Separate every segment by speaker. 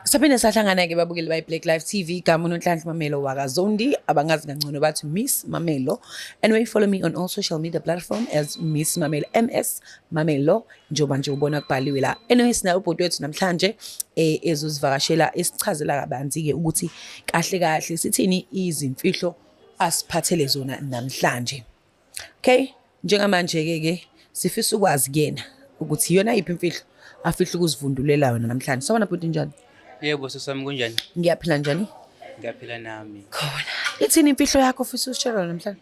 Speaker 1: Saphinde sahlangana-ke babukeli bayi-Black Life TV. Igama uNonhlanhla Mamelo wakaZondi, abangazi kangcono bathi Miss Mamelo. Anyway, follow me on all social media platform as Miss Mamelo, MS Mamelo, njengoba nje ubona kubhaliwe la. Anyway, sinayo ubhuti wethu namhlanje ezosivakashela esichazela kabanzi-ke ukuthi kahle kahle sithini izimfihlo asiphathele zona namhlanje. Okay, njengamanje-ke ke sifisa ukwazi kuyena ukuthi iyona yiphi imfihlo afihla ukuzivundulela yona namhlanje. Sawubona bhuti, njani?
Speaker 2: Yebo sisami, kunjani?
Speaker 1: Ngiyaphila, njani?
Speaker 2: Ngiyaphila nami.
Speaker 1: Khona. Ithini imfihlo yakho ofisa usishare yona namhlanje?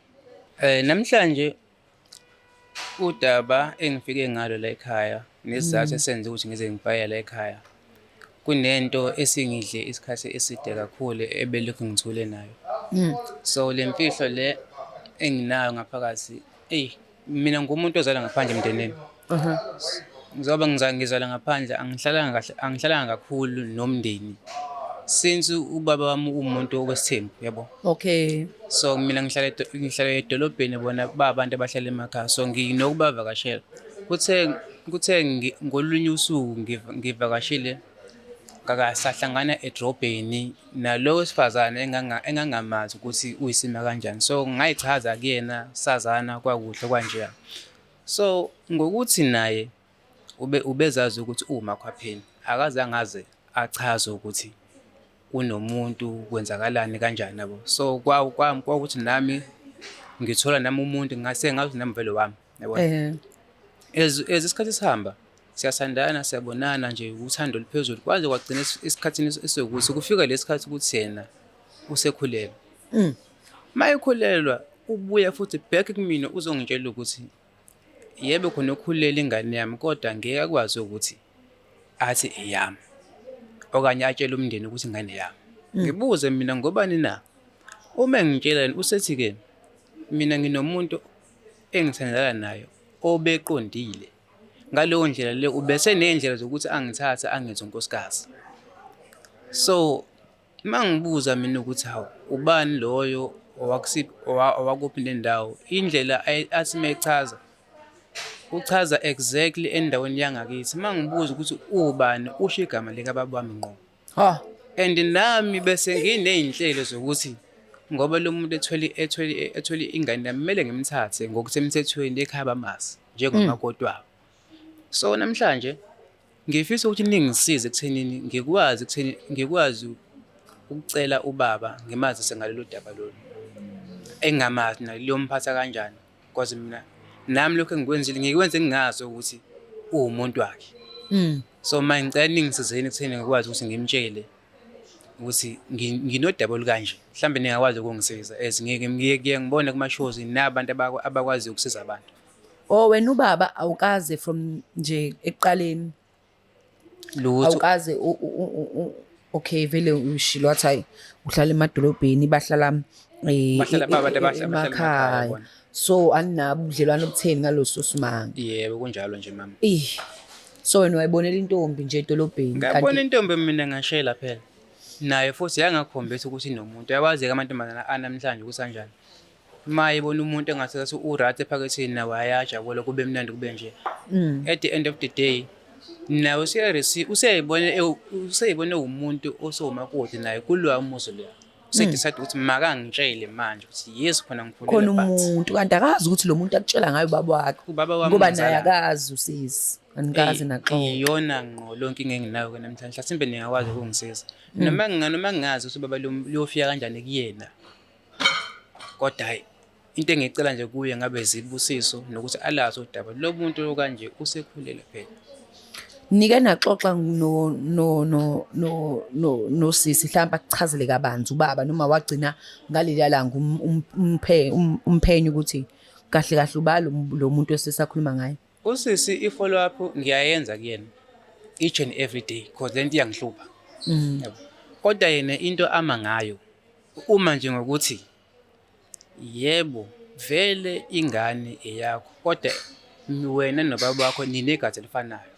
Speaker 2: Namhlanje udaba engifike ngalo la ekhaya nesizathu esenze ukuthi ngize ngibhaye la ekhaya. Kunento esingidle isikhathi eside kakhulu ebelokhu ngithule nayo. So le mfihlo le enginayo ngaphakathi, eyi, mina ngumuntu ozalwa ngaphandle emndenini. Ngizoba ngizalwa ngaphandle, angihlalanga kahle, angihlalanga kakhulu nomndeni. Since ubaba wami uwumuntu wesithembu, yabo. So mina ngihlala edolobheni, bona ba abantu abahlala emakhaya, so nginokubavakashela. Kuthe ngolunye usuku ngivakashile, sahlangana edrobheni nalo wesifazane engangamazi ukuthi uyisima kanjani. So ngayichaza kuyena, sazana kwakuhle kwanjeya. So ngokuthi naye ubezazi ukuthi uwumakhwapheni, akazange aze achaze ukuthi kunomuntu, kwenzakalani kanjani, yabo. So kwakuthi nami ngithola nami umuntu ngase ngazi nami vele wami, yabona. As isikhathi sihamba, siyathandana, siyabonana nje, uthando oluphezulu, kwaze kwagcina esikhathini esiwukuthi kufika lesikhathi ukuthi yena usekhulelwe. Uma ekhulelwa ubuya futhi back kumina uzongitshela ukuthi yebo khona ukhulele ingane yami, kodwa ngeke akwazi ukuthi athi eyami okanye atshele umndeni ukuthi ingane yami. Ngibuze mina, ngobani na? Uma engitshela yena usethi-ke mina nginomuntu engithandana naye obeqondile. Ngaleyo ndlela le ubese ney'ndlela zokuthi angithathe angenze unkosikazi. So uma ngibuza mina ukuthi hawu, ubani loyo, owakusiphi, owakuphi nendawo, indlela athi uma echaza, uchaza exactly endaweni yangakithi. Uma ngibuza ukuthi ubani, usho igama likababa wami ngqo.
Speaker 1: Ha.
Speaker 2: And nami bese nginey'nhlelo zokuthi ngoba lo muntu ethwele ingane yami, kumele ngimthathe ngokusemthethweni ekhaya bamazi njengomakoti wabo. So namhlanje ngifisa ukuthi ningisize ekuthenini ngikwazi ekutheni ngikwazi ukucela ubaba ngimazise ngalolu daba lolu engingamazi naye liyomphatha kanjani, because mina nami lokhu engikwenzile ngikwenze ngingazi ukuthi uwumuntu wakhe. So manje ngicela ningisizeni ekutheni ngikwazi ukuthi ngimtshele ukuthi nginodaba olukanje, mhlawumbe ningakwazi ukungisiza as ngiye ngibone kuma-shows nabantu abakwaziyo ukusiza abantu.
Speaker 1: Oh, wena ubaba awukaze from nje ekuqaleni
Speaker 2: Lutho.
Speaker 1: Awukaze okay, vele ushilo wathi hayi, uhlala emadolobheni, bahlala
Speaker 2: Bahlala abantu abahlala emakhaya
Speaker 1: emakhaya
Speaker 2: bona.
Speaker 1: So aninabo ubudlelwano obutheni ngaloso simanga?
Speaker 2: Yebo, kunjalo nje, mama.
Speaker 1: Ih, so wena wayibonela intombi nje edolobheni?
Speaker 2: Ngabona
Speaker 1: Kanti
Speaker 2: intombi mina, ngashela phela naye futhi yangakhombisa ukuthi inomuntu. Uyawazi-ke amantombazana anamhlanje ukuthi anjani, uma ebona umuntu engathi athi u-right ephaketheni, nawe ayajabula, kube mnandi, kube nje. At the end of the day nawe useyibone uwumuntu osewumakoti naye kuloya umuzi loya, use-decide ukuthi makangitshele manje ukuthi yes, khona ngikhulelwe,
Speaker 1: khona
Speaker 2: but
Speaker 1: umuntu, kanti akazi ukuthi lo muntu akutshela ngayo ubaba wakhe.
Speaker 2: Ubaba wami
Speaker 1: Ngoba naye
Speaker 2: ungizalayo.
Speaker 1: Akazi usisi, anikaze naxoxa.
Speaker 2: Iyona ngqo lo nkinga enginayo-ke namhlanje. Mhlasimbe ningakwazi ukungisiza, noma ngingazi ukuthi ubaba liyofika kanjani kuyena, kodwa hhayi, into engiyicela nje kuye ngabe zibusiso nokuthi alazi udaba lo muntu kanje usekhulelwe phela.
Speaker 1: Nike naxoxa no no no no no nosisi, mhlawumbe akuchazele kabanzi ubaba, noma wagcina ngaleliya langa umphenyo ukuthi kahle kahle uba lo muntu esisakhuluma ngaye?
Speaker 2: Usisi i-follow up ngiyayenza kuyena each and every day, 'cause lento iyangihlupha. Yabo. Kodwa yena into ama ngayo uma nje ngokuthi yebo, vele ingane eyakho, kodwa wena nobaba wakho ninegazi elifanayo.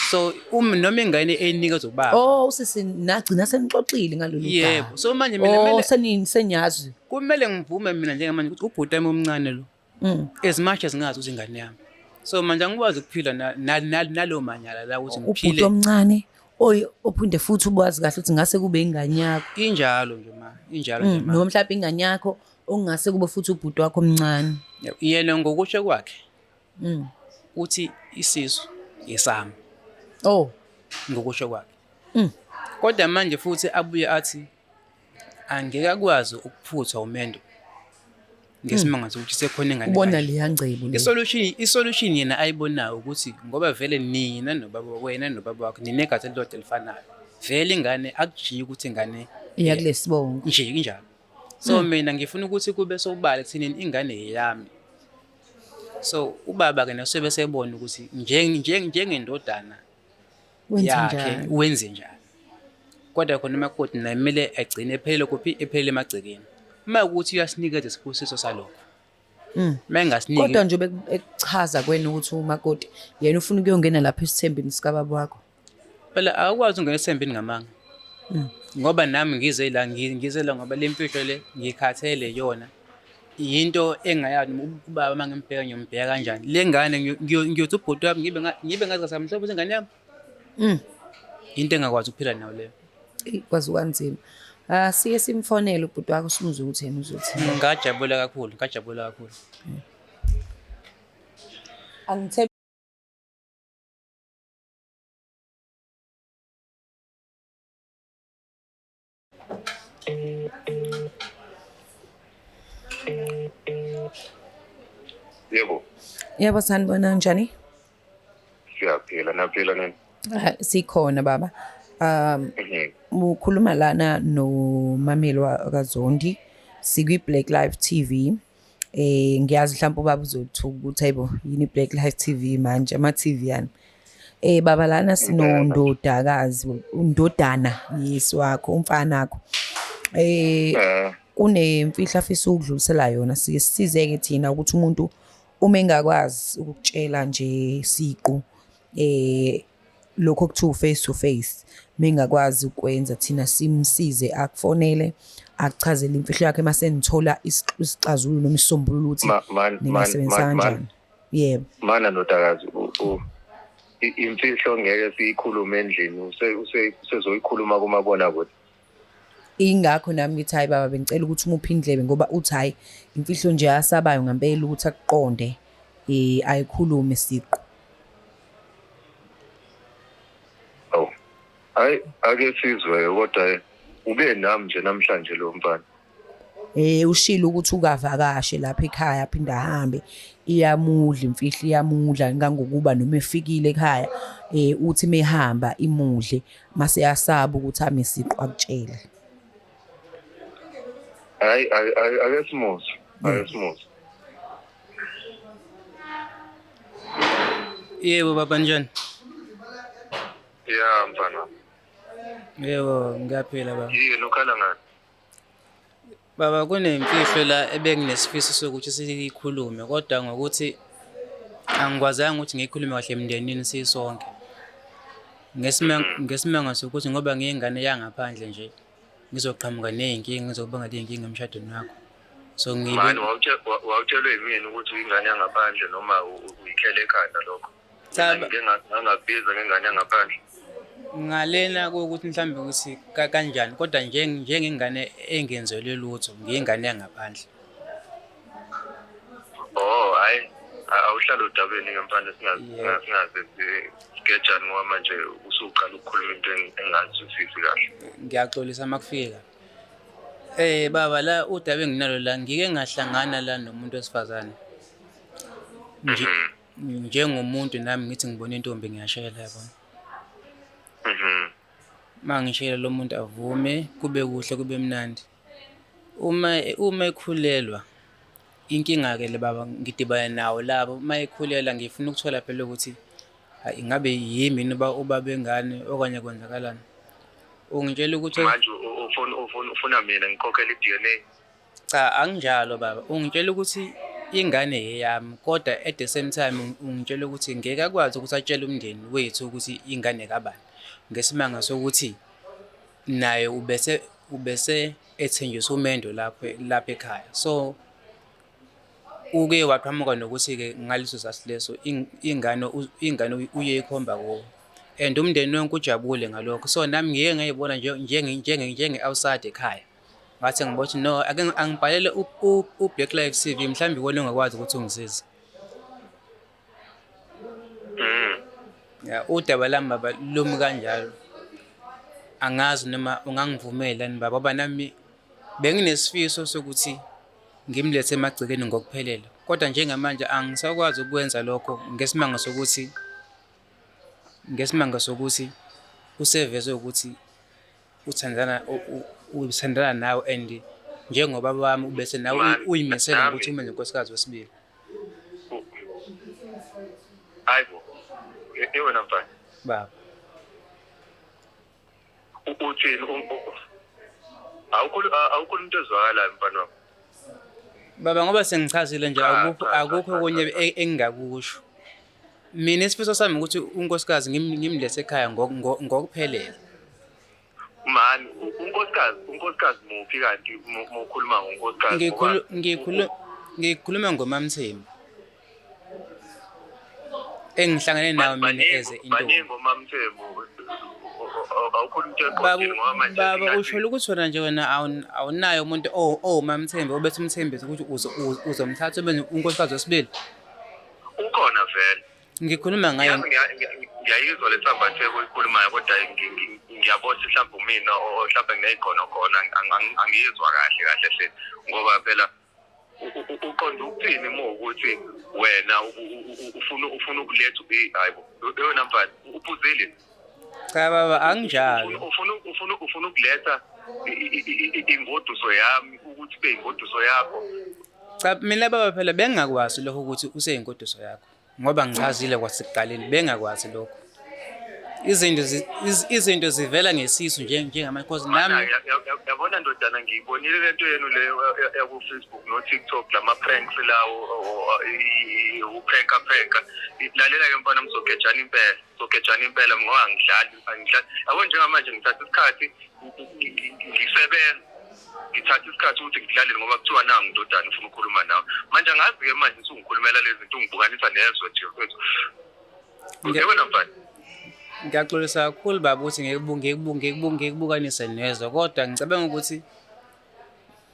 Speaker 2: So uma noma ingane enikezwa ubaba.
Speaker 1: Oh, usisi nagcina senixoxile ngalolu
Speaker 2: Yebo.
Speaker 1: daba.
Speaker 2: So manje mina
Speaker 1: Oh,
Speaker 2: kumele
Speaker 1: seniyazi.
Speaker 2: Kumele ngivume mina njengamanje ukuthi ubhuti wami omncane lo. As much as ngazi ukuthi ingane yami. So manje angikwazi ukuphila nalowo manyala la ukuthi
Speaker 1: Ubhuti
Speaker 2: ngiphile.
Speaker 1: Omncane. Ophinde futhi ubazi kahle ukuthi ngase kube ingane yakho.
Speaker 2: Injalo nje ma, injalo nje ma.
Speaker 1: Noma mhlawumbe ingane yakho okungase kube futhi ubhuti wakho omncane.
Speaker 2: Yena ngokusho kwakhe uthi isisu esami.
Speaker 1: Oh.
Speaker 2: Ngokusho kwakhe. Kodwa manje futhi abuye athi angeke akwazi ukuphuthwa umendo ngesimanga sokuthi sekhona ingane.
Speaker 1: Ubona leya ngcebo le.
Speaker 2: I-solution yena ayibonayo ukuthi ngoba vele nina nobaba, wena nobaba wakho ninegazi elilodwa elifanayo. Vele ingane akujiki ukuthi ingane
Speaker 1: iya kulesibongo.
Speaker 2: Nje injalo. So mina ngifuna ukuthi kube sobala kuthinini ingane yami. So ubaba ke naso sebona ukuthi njengendodana yakhe wenze njani. Kodwa khona umakoti naye kumele agcine ephelele kuphi, ephelele emagcekeni. Uma ukuthi uyasinikeza isibusiso salokho. Uma engasiniki.
Speaker 1: Kodwa nje ekuchaza kwena ukuthi umakoti yena ufuna ukuyongena lapha esithembeni sikababa wakho.
Speaker 2: Phela awukwazi ukungena esithembeni ngamanga. Ngoba nami ngize la ngize la ngoba le mfihlo le ngikhathele yona. Yinto engayazi ubaba uma ngimbheka ngiyombheka kanjani. Le ngane ngiyothi ubhuti wami ngibe ngazi kasamhlophe ukuthi ingane yami. Into engakwazi ukuphila nayo leyo.
Speaker 1: Kwazi kwanzima. Sike simfonele ubhuti wakho simuzwe ukuthi yena uzothini.
Speaker 2: Ngajabula kakhulu, ngajabula kakhulu.
Speaker 1: Angithembi
Speaker 3: Yebo.
Speaker 1: Yebo, sanibona, njani?
Speaker 3: Siyaphila, naphila nini?
Speaker 1: Sikhona baba. Ukhuluma lana noMamelo kaZondi sikwi Black Life TV. Ngiyazi mhlawumbe ubaba uzothuka ukuthi hayibo yini Black Life TV manje, ama TV yani. Baba lana sinondodakazi, undodana yesi wakho, umfana wakho. Kunemfihlo afisa ukudlulisela yona, sike sisizeke thina ukuthi umuntu uma engakwazi ukukutshela nje siqu lokho kuthiwa face to face, mengakwazi ukwenza thina simsize akufonele akuchazele imfihlo yakhe mase nithola isixazululo noma isisombululo ukuthi ningasebenzisa kanjani. Yebo.
Speaker 3: Mana ndodakazi, imfihlo ngeke siyikhulume endlini, usezoyikhuluma kumabonakude.
Speaker 1: Ingakho nami ngithi hayi baba bengicela ukuthi umuphe indlebe ngoba uthi hayi imfihlo nje asabayo ngempela ukuthi akuqonde ayikhulume siqu.
Speaker 3: Awu. Hayi ake sizwe kodwa ube nami nje namhlanje lo mfana.
Speaker 1: Ushilo ukuthi ukavakashe lapha ekhaya aphinda ahambe, iyamudla imfihlo, iyamudla ngangokuba noma efikile ekhaya uthi mehamba imudle mase yasaba ukuthi ame siqu akutshele.
Speaker 3: Hayi ake simuzwe, ake simuzwe.
Speaker 2: Yebo baba, njani?
Speaker 3: Ya mfana.
Speaker 2: Yebo, ngiyaphila baba.
Speaker 3: Yini ukhala ngani?
Speaker 2: Baba, kunemfihlo la ebenginesifiso sokuthi siyikhulume kodwa ngokuthi angikwazanga ukuthi ngiyikhulume kahle emndenini sisonke. Ngesimanga sokuthi ngoba ngiyingane yangaphandle nje ngizoqhamuka nezinkinga, ngizobanga izinkinga emshadweni wakho. So
Speaker 3: ngibe wawutshelwe yimina ukuthi uyingane yangaphandle noma uyikhele ekhanda lokho?
Speaker 2: Cha,
Speaker 3: ngike ngakubiza ngengane yangaphandle.
Speaker 2: Ngalena ukuthi mhlambe ukuthi kanjani kodwa njengengane engenzelwe lutho, ngiyingane yangaphandle.
Speaker 3: Oh, hayi awuhlala udabeni ke mfana, singaze sigejane ngoba manje usuqala ukukhuluma into engazwisisi kahle.
Speaker 2: Ngiyaxolisa makufika. Baba la udaba enginalo la, ngike ngahlangana la nomuntu wesifazane. Njengomuntu nami ngithi ngibona intombi ngiyashela yabona. Mangishela lo muntu avume kube kuhle kube mnandi. Uma ekhulelwa inkinga ke le baba ngidibana nawo labo, uma ekhulela ngifuna ukuthola phela ukuthi ingabe yimi yini ubaba engane okanye kwenzakalani. Ungitshela ukuthi
Speaker 3: manje ufuna mina ngikhokhele i-DNA?
Speaker 2: Cha, anginjalo baba. Ungitshela ukuthi ingane eyami kodwa at the same time ungitshela ukuthi ngeke akwazi ukuthi atshele umndeni wethu ukuthi ingane kabani. Ngesimanga sokuthi naye ubese ethenjiswa umendo lapha ekhaya. So uke waqhamuka nokuthi-ke ngaleso sathi leso ingane uyeyikhomba kuwo. And umndeni wonke ujabule ngalokho. So nami ngiye ngayibona njenge-outside ekhaya. Ngathi ngibona ukuthi no, ake angibhalele u-Black Life TV, mhlawumbe iwona ongakwazi ukuthi ungisize. Ya, udaba lami baba lumi kanjalo. Angazi noma ungangivumela yini baba, ngoba nami benginesifiso sokuthi ngimlethe emagcekeni ngokuphelele. Kodwa njengamanje angisakwazi ukwenza lokho ngesimanga sokuthi useveze ukuthi uthandana nawe and njengobaba wami ubese nawe
Speaker 3: Man,
Speaker 2: uyimisele
Speaker 3: nami-
Speaker 2: ngokuthi umenze unkosikazi wesibili.
Speaker 3: Hayi bo. Wena mfana.
Speaker 2: Baba.
Speaker 3: Uthini? Awukho into ezwakalayo, mfana wami.
Speaker 2: Baba, ngoba sengichazile nje,
Speaker 3: Cha,
Speaker 2: akukho
Speaker 3: cha,
Speaker 2: akukho
Speaker 3: cha,
Speaker 2: okunye
Speaker 3: cha, cha.
Speaker 2: engingakusho. Mina isifiso sami ukuthi unkosikazi ngimlethe ekhaya ngokuphelele.
Speaker 3: Mani, unkosikazi muphi kanti mukhuluma ngonkosikazi?
Speaker 2: Ngikhuluma ngoMamthembu. Engihlangane nawe mina eze intombi.
Speaker 3: Baningi oMamthembu. Awukhuluma into
Speaker 2: Baba,
Speaker 3: eqondile ngoba manje
Speaker 2: baba, usho ukuthi wena nje wena awunayo umuntu owuMamthembu obethi umthembise ukuthi uzomthatha ube unkosikazi wesibili.
Speaker 3: Ukhona vele.
Speaker 2: Ngikhuluma ngaye.
Speaker 3: Yazi, ngiyayizwa le sambatheko oyikhulumayo, kodwa ngiyabona ukuthi mhlawumbe umina or mhlawumbe nginey'gqono khona, angiyizwa kahle kahle hle, ngoba phela uqonde ukuthini uma ukuthi wena ufuna ukuletha hayi bo, yona mfana, uphuzile?
Speaker 2: Cha baba, anginjalo.
Speaker 3: Ufuna ukuletha ingoduso yami ukuthi ibe ingoduso yakho?
Speaker 2: Cha, mina baba, phela bengingakwazi lokho ukuthi useyingoduso yakho. Ngoba ngichazile kwasekuqaleni, bengakwazi lokho. Izinto zivela ngesisu nje njengamanje because nami
Speaker 3: Yabona ndodana, ngiyibonile lento yenu leyo yaku-Facebook no-TikTok, lama-pranks lawo, upranka pranka. Lalela-ke mfana, msogejana impela, sogejana impela, ngoba angidlali, angidlali, yabo. Njengamanje ngithatha isikhathi ngisebenza, ngithatha isikhathi ukuthi ngikulalele ngoba kuthiwa nangu ndodana ufuna ukukhuluma nawe. Manje angazi-ke manje usungikhulumela lezi zinto, ungibukanisa nezwe nje, mfethu. Yabona mfana.
Speaker 2: Ngiyaxolisa kakhulu baba ukuthi ngikubukanise nezwe, kodwa ngicabanga ukuthi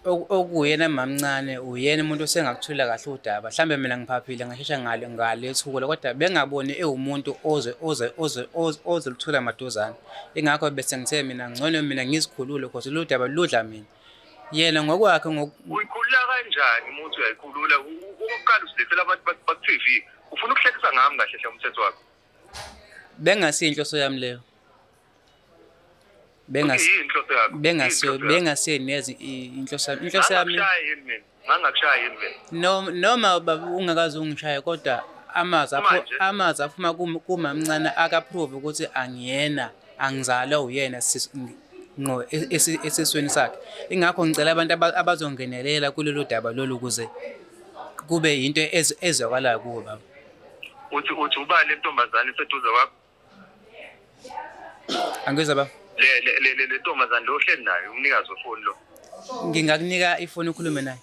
Speaker 2: okuyena mamncane uyena umuntu osengakuthula kahle udaba. Mhlambe mina ngiphaphile ngashesha ngale ngalethukula, kodwa bengaboni ewumuntu oze oze oze oze ozoluthula maduzane. Ingakho bese ngithe mina ngcono mina ngizikhulule, because lolu daba ludla mina. Yena ngokwakhe
Speaker 3: Uyikhulula kanjani uma uthi uyayikhulula? Okokuqala usilethela abantu baku-TV, ufuna ukuhlekisa ngami kahle hle, umthetho wakho?
Speaker 2: Bengasiyo inhloso yami leyo. Bengasi
Speaker 3: Yini inhloso yakho?
Speaker 2: Bengasiyo,
Speaker 3: Yini inhloso yakho?
Speaker 2: bengasiyo neze inhloso yami. Inhloso yami
Speaker 3: Ngangakushaya yini mina? Ngangakushaya yini mina?
Speaker 2: No, noma baba ungakaze ungishaya, kodwa amazwi
Speaker 3: Manje?
Speaker 2: amazwi aphuma kumamncane akaprove ukuthi angiyena, angizalwa uyena ngqo esiswini sakhe. Ingakho ngicela abantu abazongenelela kulolu daba lolu ukuze kube yinto ezwakalayo kubo baba.
Speaker 3: Uthi ubani le ntombazane eseduze kwakho?
Speaker 2: Angizwa baba.
Speaker 3: Le ntombazane lo ohleli nayo, umnikazi wefoni lo.
Speaker 2: Ngingakunika ifoni ukhulume naye.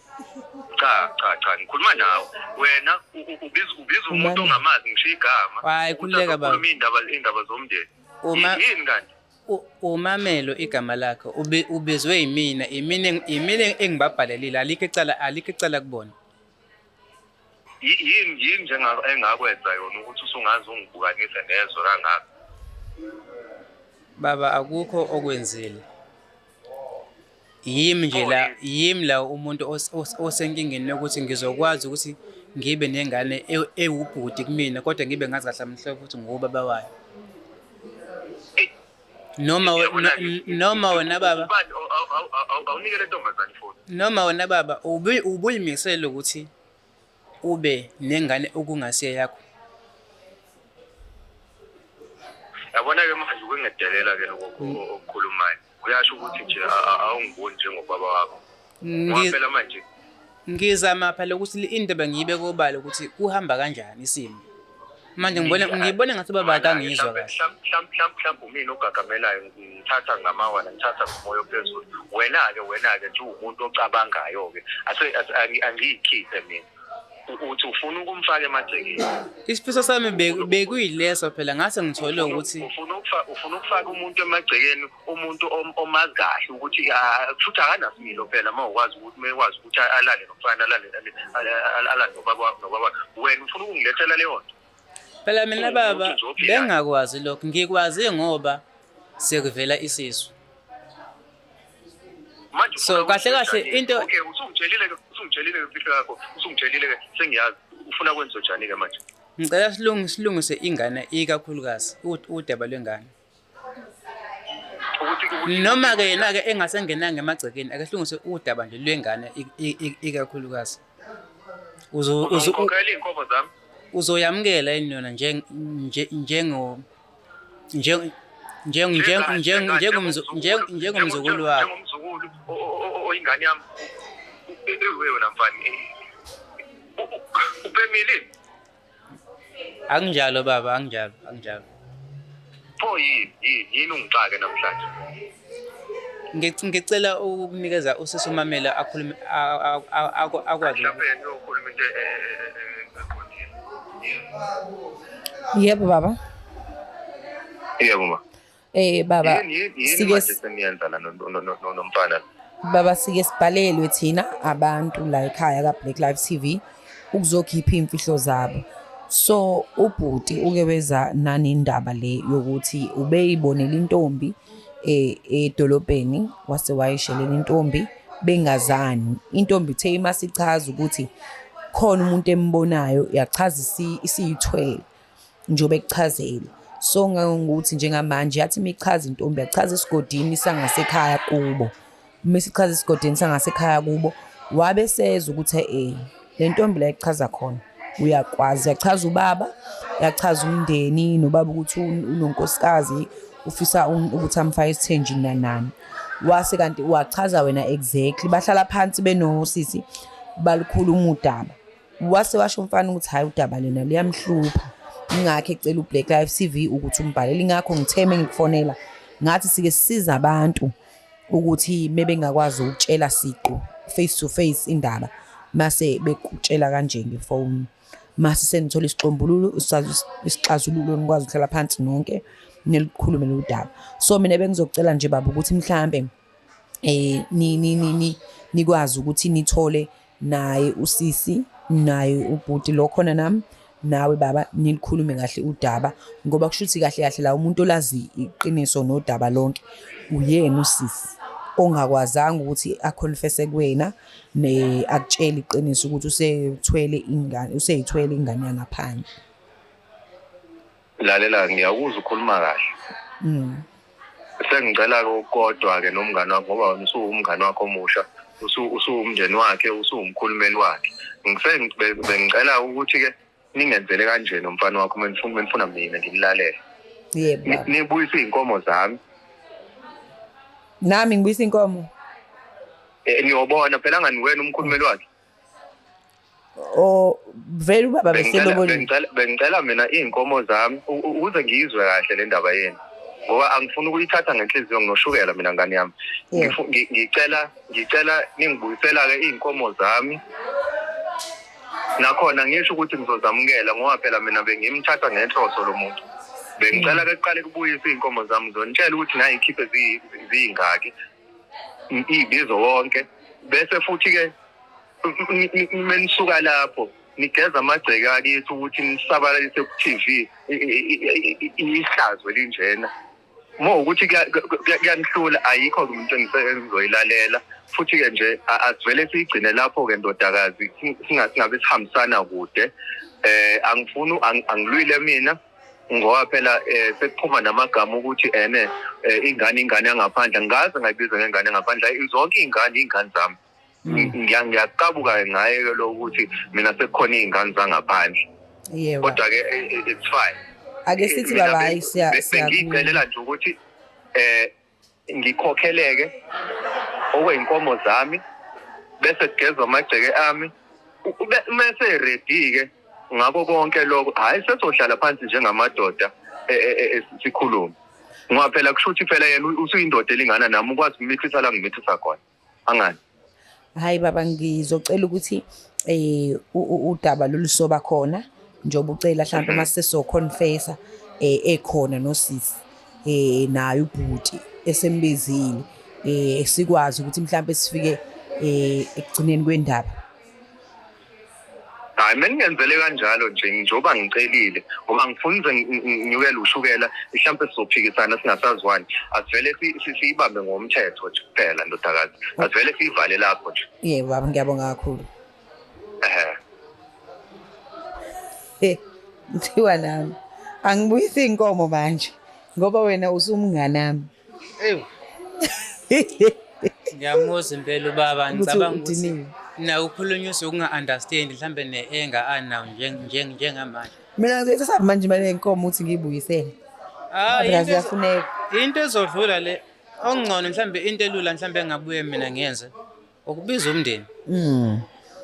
Speaker 3: Cha cha cha, ngikhuluma nawe. Wena ubiza umuntu ongamazi ngisho igama.
Speaker 2: Hayi,
Speaker 3: ukuthi
Speaker 2: khululeka, baba.
Speaker 3: azokhuluma iy'ndaba zomndeni. Yini kanti?
Speaker 2: Umamelo igama lakhe, ubizwe yimina, imina engibabhalelile, alikho icala kubona.
Speaker 3: Yini engakwenza yona ukuthi usungaze ungibukanise nezwe kangaka?
Speaker 2: Baba, akukho okwenzile. Yimi nje la,
Speaker 3: Oh,
Speaker 2: yimi la umuntu osenkingeni yokuthi ngizokwazi ukuthi ngibe nengane ewubhuti kumina, kodwa ngibe ngazi kahle mhlophe ukuthi ngubaba wayo.
Speaker 3: Eyi,
Speaker 2: Noma noma wena baba,
Speaker 3: Ubani awunike le ntombazane ifoni.
Speaker 2: Noma wena baba ubuyimisele ukuthi ube nengane okungasiye yakho.
Speaker 3: Yabona-ke manje ukungedelela-ke lokho okukhulumayo. Uyasho ukuthi nje awungiboni njengobaba wakho. Ngoba phela manje
Speaker 2: Ngizama phela ukuthi indaba ngiyibeke obala ukuthi kuhamba kanjani isimo. Manje ngibona ngathi ubaba akangizwa kahle.
Speaker 3: Mhlawumbe umina ogagamelayo, ngithatha ngamawala, ngithatha ngomoya ophezulu. Wena-ke nje uwumuntu ocabangayo-ke. Angiyikhiphe mina. Uthi ufuna ukumfaka emagcekeni.
Speaker 2: Isifiso sami bekuyileso phela, ngase ngithole ukuthi
Speaker 3: Ufuna ukufaka umuntu emagcekeni, umuntu omazi kahle ukuthi kushuthi akanasimilo phela, uma ukwazi ukuthi uma ekwazi ukuthi alale nomfana, alale nobaba, wena ufuna ukungilethela leyo nto.
Speaker 2: Phela mina baba bengakwazi lokho, ngikwazi ngoba sekuvela isisu.
Speaker 3: Manje
Speaker 2: So, kahle kahle into
Speaker 3: Okay, usungitshelile ke, usungitshelile ke imfihlo yakho, usungitshelile ke, sengiyazi. Ufuna kwenziwe njani ke manje?
Speaker 2: Ngicela silungise ingane, ikakhulukazi udaba lwengane.
Speaker 3: Ukuthi
Speaker 2: Noma-ke yena-ke engasengenanga emagcekeni, ake silungise udaba nje lwengane ikakhulukazi.
Speaker 3: Uzongikhokhela iy'nkomo zami?
Speaker 2: Uzoyamukela yini yona njengomzukulu wakho?
Speaker 3: Njengomzukulu oyingane yami. Wena mfana, upemile?
Speaker 2: Akunjalo baba, akunjalo, akunjalo.
Speaker 3: Pho yini ungixake namhlanje?
Speaker 2: Ngicela ukukunikeza usisi uMamela akhulume, akwazi.
Speaker 3: Mhlawumbe yena uyokhuluma into eqondile.
Speaker 1: Yebo baba.
Speaker 3: Yebo ma.
Speaker 1: Baba,
Speaker 3: Yini manje seniyenza la nomfana?
Speaker 1: Baba, sike sibhalelwe thina abantu la ekhaya ka Black Life TV ukuzokhipha imfihlo zabo. So ubhuti uke weza nanindaba le yokuthi ubeyibonela intombi edolobheni, wase wayishelela intombi bengazani. Intombi ithe masichaza ukuthi khona umuntu embonayo, yachaza isiyithwele njengoba ekuchazela. So ngangokuthi njengamanje yathi imichaza intombi, yachaza esigodini sangasekhaya kubo. Mesichaza esigodini sangasekhaya kubo, wabe sezwa ukuthi le ntombi la ichaza khona uyakwazi. Yachaza ubaba, yachaza umndeni, nobaba ukuthi unonkosikazi ufisa ukuthi amfake esithenjini nanani. Wase kanti wachaza wena exactly, bahlala phansi benosisi balukhuluma udaba. Wase washo umfana ukuthi hayi udaba lena liyamhlupha, ingakho ecela uBlack Life TV ukuthi umbhalele. Ingakho ngitheme ngikufonela ngathi sike sisiza abantu ukuthi mebengakwazi ukutshela siqu face to face indaba, mase bekutshela kanje ngefoni, mase senithola isixombululo, isixazululo, nikwazi ukuhlala phansi nonke nilikhulume lolu daba. So mina bengizocela nje baba ukuthi mhlambe nikwazi ukuthi nithole naye usisi naye ubhuti lo khona nami nawe baba, nilikhulume kahle udaba, ngoba kusho ukuthi kahle kahle la umuntu olazi iqiniso nodaba lonke uyena usisi ongakwazanga ukuthi aconfesse kuwena ne akutshele iqiniso ukuthi usethwele ingane, useyithwele ingane yangaphandle.
Speaker 3: Lalela, ngiyakuzwa ukhuluma kahle. Sengicela kodwa ke nomngane wakho, ngoba wena usuwumngane wakho omusha, usuwumndeni wakhe, usuwumkhulumeli wakhe. Bengicela ukuthi ke ningenzele kanje nomfana wakho menifuna mina nginilalele.
Speaker 1: Yebo.
Speaker 3: Nibuyise iy'nkomo zami.
Speaker 1: Nami ngibuyisa inkomo?
Speaker 3: Niyobona phela ngani wena umkhulumeli wakhe.
Speaker 1: Oh, vele ubaba beselobolile.
Speaker 3: Bengicela mina iy'nkomo zami ukuze ngiyizwe kahle le ndaba yenu, ngoba angifuni ukuyithatha ngenhliziyo, nginoshukela mina ngane yami. Ngicela ningibuyisela-ke iy'nkomo zami. Nakhona ngisho ukuthi ngizozamukela, ngoba phela mina bengimthatha ngenhloso lo muntu. Bengicela ke kuqale kubuyise iy'nkomo zami, ngizonitshela ukuthi nayikhiphe ziyingaki, iy'bizo wonke. Bese futhi-ke menisuka lapho nigeza amagceke akithi ukuthi nisabalalise ku-TV ihlazo elinjena. Uma ukuthi kuyanihlula, ayikho umuntu engizoyilalela. Futhi-ke nje asivele siyigcine lapho-ke ndodakazi, singabe sihambisana kude. Angifuni angilwile mina, ngoba phela sekuphuma namagama ukuthi ene ingane yangaphandle. Ngikaze ngayibiza ngengane ngaphandle, zonke iy'ngane iy'ngane zami. Ngiyaqabuka ngaye ke lo ukuthi mina sekukhona iy'ngane zangaphandle.
Speaker 1: Yebo.
Speaker 3: Kodwa ke it's fine.
Speaker 1: Ake sithi baba, hayi
Speaker 3: siyakucelela nje ukuthi ngikhokheleke okwey'nkomo zami, bese kugezwa amagceke ami, mese ready ke ngakho konke lokho. Hhayi, sesohlala phansi njengamadoda sikhulume, ngoba phela kusho ukuthi phela yena usuyindoda elingana nami, ukwazi ukumithisa la ngimithisa khona. Angani?
Speaker 1: Hayi baba, ngizocela ukuthi Udaba lolusoba khona njengoba ucela mhlawumbe mase so-confessa ekhona nosisi naye ubhuti esembizile, sikwazi ukuthi mhlawumbe sifike ekugcineni kwendaba.
Speaker 3: Hayi, meningenzele kanjalo nje njengoba ngicelile, ngoba ngifuna ngize nginyukele ushukela, mhlawumbe sizophikisana singasazwani. Asivele siyibambe ngomthetho nje kuphela, ndodakazi, asivele siyivale lapho nje.
Speaker 1: Yebo baba, ngiyabonga kakhulu.
Speaker 3: Ehhe.
Speaker 1: Mthiwa nami angibuyisi iy'nkomo manje ngoba wena usumnganami.
Speaker 2: Ewu. Ngiyamuzwa impela ubaba.
Speaker 1: Ukuthi
Speaker 2: Ngicabanga ukuthi
Speaker 1: udiniwe.
Speaker 2: na ukhulunyiswa ukunga-understand mhlambe ne-anger anawo njengamanje.
Speaker 1: Mina ngizoyithatha manje imali yenkomo ukuthi ngiyibuyisele.
Speaker 2: Ah,
Speaker 1: Phela ziyafuneka.
Speaker 2: Into ezodlula le, okungcono mhlambe into elula mhlambe engabuye mina ngiyenze ukubiza umndeni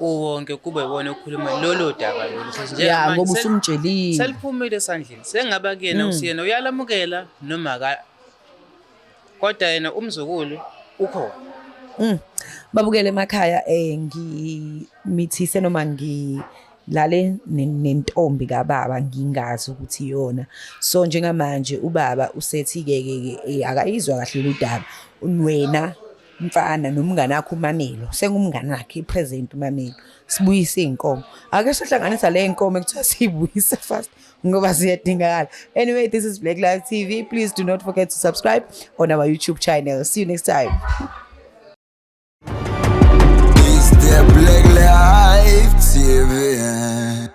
Speaker 2: uwonke, kube iwona okhuluma lolo daba lolu. Because
Speaker 1: Ya,
Speaker 2: njengamanje
Speaker 1: ngoba usumtshelile.
Speaker 2: Seliphumile esandleni, sengaba kuyena usiyena uyalamukela noma aka, kodwa yena umzukulu ukhona.
Speaker 1: Babukele emakhaya, ngimithise noma ngilale nentombi kababa ngingazi ukuthi iyona. So njengamanje ubaba usethi ke ke akayizwa kahle lolu daba. Wena mfana nomngane wakho uMamelo, sengumngane wakhe i-present uMamelo. Sibuyise iy'nkomo. Ake sihlanganisa le y'nkomo ekuthiwa siyibuyise fast ngoba ziyadingakala. Anyway, this is Black Life TV. Please do not forget to subscribe on our YouTube channel. See you next time.
Speaker 4: It's the Black Life TV.